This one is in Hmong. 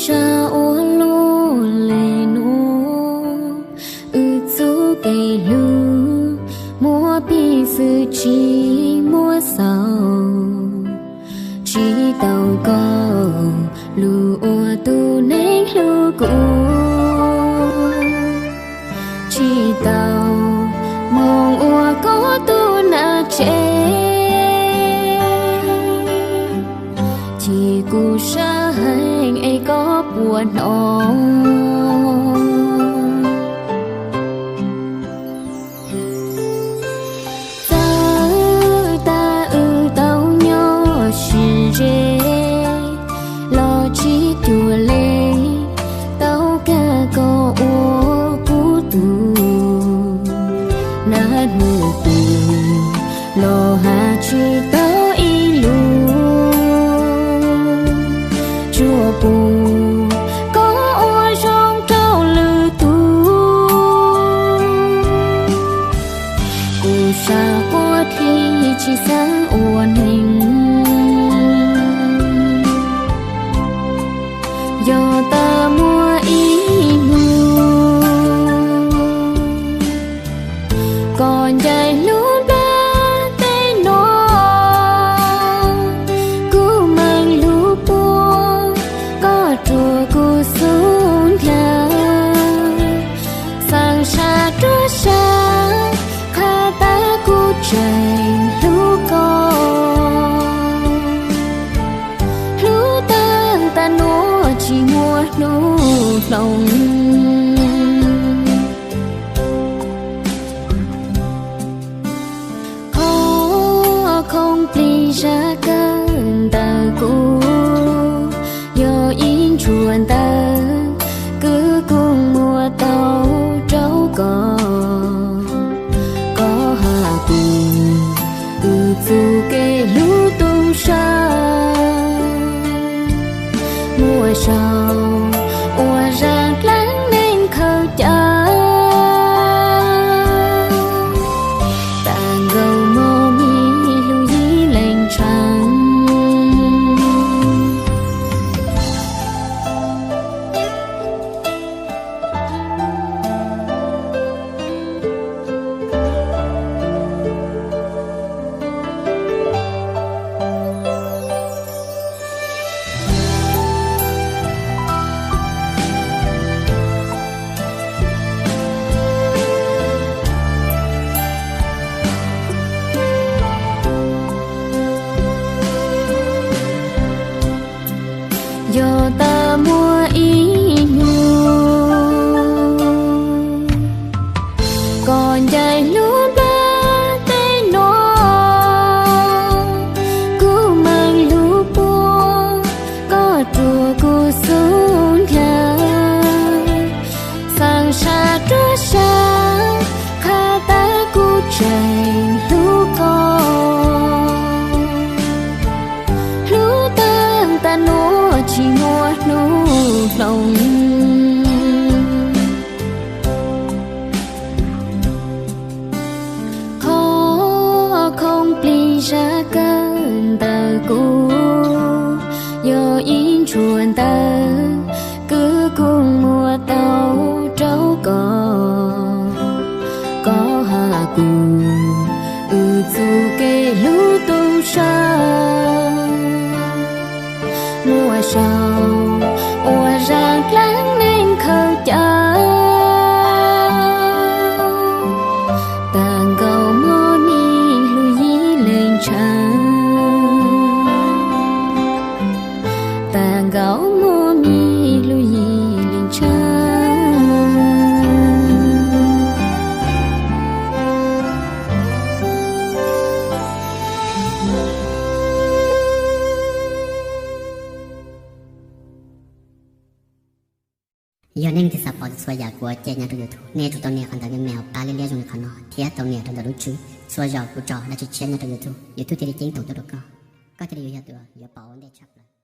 Sab ua luaj li nuav, wb txuj kev hlub muaj pib xwb tsis muaj xaus. Tsis tau koj lug ua tug neeg hlub kuv, tsis tau moog ua koj tug nam tsev. Ces kuv sab heev es koj puas hnov. Txawm tas wb tau nyob sib ze los tsis cuag li, tau kag koj ua kuv tug nam nub tug los has tsis tau ib lug. Tsuas pum koj ua zoo rau lwm tug, kuv sab quaj dlhib tsis xaav ua neeg. Yog tas muaj ib hnub koj ncaim lub nplaj teb no, kuv meem lug puag koj rua kuv xub ntiag. Xaav sab ruab sab qha tas kuv tseem hlub koj, hlub taag tas nuav tsis muaj hnub hloov. Qhov khoom plig zaj kawg ntawm kuv, yog ib ntsuag ntawv kws kuv muab tau rau koj. Koj has kuv, wb txuj kev hlub tub sab, muaj saum ua zaj dlaab neeg khaws cawv. Taag nkaus mob mis lug yim leej tshaaj. Yog tas muaj ib hnub koj ncaim lub nplaj teb no, kuv meem lug puag koj rua kuv xub ntiag. Xaav sab ruab sab qha tas kuv tseem hlub koj, hlub taag tas nuav tsis muaj hnub hloov. Qhov khoom plig zaj kawg ntawm kuv, yog ib ntsuag ntawv kws kuv muab tau rau koj. Koj has kuv, wb txuj kev hlub tub sab, muaj saum ua zaj dlaab neeg khaws cawv. Taag nkaus mob mis lug yim leej tshaaj, taag nkaus mob mis lug yim leej tshaaj. Yog nej leej twg xav pom txhua yam kuv ua ke nyob rau YouTube, nej yuav tsum tau nias qhov ntawv me me hauv qab liab liab zoo li qhov no thiab tau nias rau ntawm lub tswb. Txhua zaus kuv tso dab tsi tshiab nyob rau YouTube, YouTube thiaj li ceeb toom tuaj rau koj, koj thiaj li yuav yog tus yuav pom ua ntej tshaj plaws.